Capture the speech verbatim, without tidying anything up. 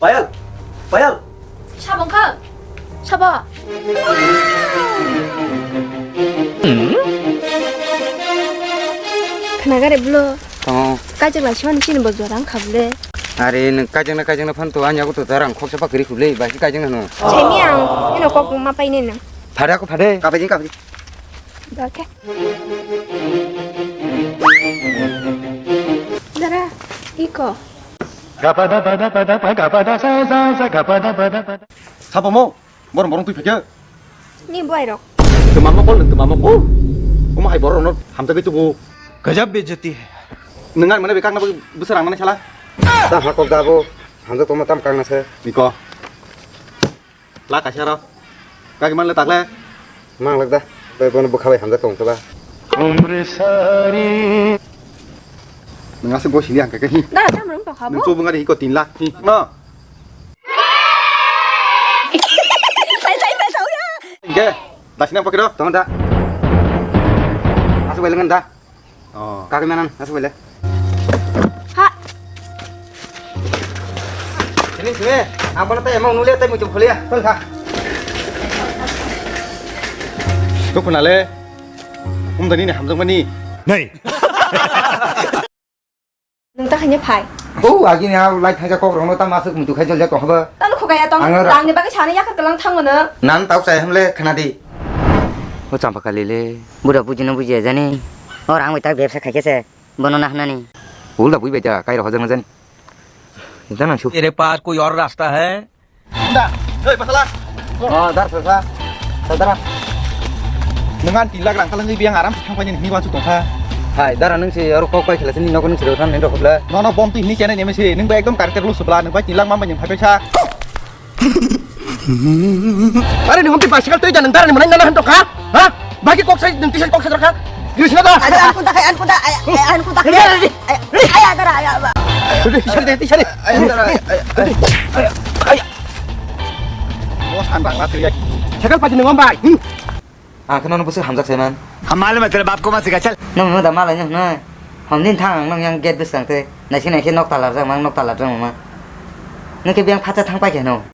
Payal, Payal. Sabo wngkha? Sabo? Khnaga re blo. Tamo. Kaijakla soni chini bo jora wngkha bole. Are nwng kaijakna kaijakna phan to ani yago to jora wng khoksa pa kwrwi khuble, bai khe kaijakna no. Semi ang, eno kok ma paine nang. Phade ako phade. Kapaijing kapaijing. Oke. Dara, iko. Sabo mo, borong borong twi phaikhe. Ni boy rok. Twma mokol, nwng twma mokol. Omo hai borok rokno hamjagwi tubu. Gajab bejati hai. Nwng ani mane bekak na bwsa rang nani sala. Ta hakok da bo, hamjak tongma tam kang na se. Iko. La kaisa ro. Kaki man le takle. Mang lak da. Bai bono bwkha bai hamjak tong ba. Nwng aswk bo sini ang kake hi. Da, da, mrung tong kha bo. Nwng chubung ari hiko tin lakh hi. No. Sai, sai, sai, sai, ya. Ge, da sini ang pakiro. Tong da. Aswk bai lengan da. Oh. Kagwi manan, aswk bai le. Ha. Sini, sini. Ang bono tai emang nule tai muitu khuliya. Tol kha. Dukhu nale. Umdani ni hamjakmani. Nei. Nwng ta khaina phai. Oh, agini a light thangsa kok rokno ta masuk muitu khai jol jak tong haba. Tamo khokaya tong. Ang ra- Rangni bagwi sana yakar kalang thango no. Nan tau chai hamle khana di. O champa kali le. Bura bujino bujiya jani. O rang bai ta bebsa khaikhe se. Bono na hanani. Ulda bui bai ta kai rok hojak na jani. Inta nang su. तेरे पास कोई और रास्ता है? Da, oi pasala. Oh, dar pasala. Dara. Nungan tin lakh rang kalangwi biang aram thang paini hini wansuk tongkha. Hai, dara nung si aro kok pai khala sini nokon si rothan nendo khobla. Nono bom tu hini chene neme si nung ba ekdom character lu subla nung ba tin lakh mambai nung phaipesa. Are ni homti bicycle twi janang darani manai nana han tongkha? Ha? Bagi kok sai nung tisai kok sai dorkha? Grisna da. Ada an kunta khai an kunta ay ay an kunta khai. Ini ada di. Ay ay ada ra ya ba. Tisari tisari. Ay ada ra. Ay ay. Ay. Bos an bang latri ya. Cycle pati nung bai. Hmm. Ang khe nono bwswk hamjak se man. Ham malum hai tere baap ko mat sikha, chal. Nwng no da malai no hwnwi. Hom din thang ang nwng yang gate bwskang tei. Naisi naisi nok talar jang mang nok talar jang ma. Nwng khe biyang phatsa thang pai khe no.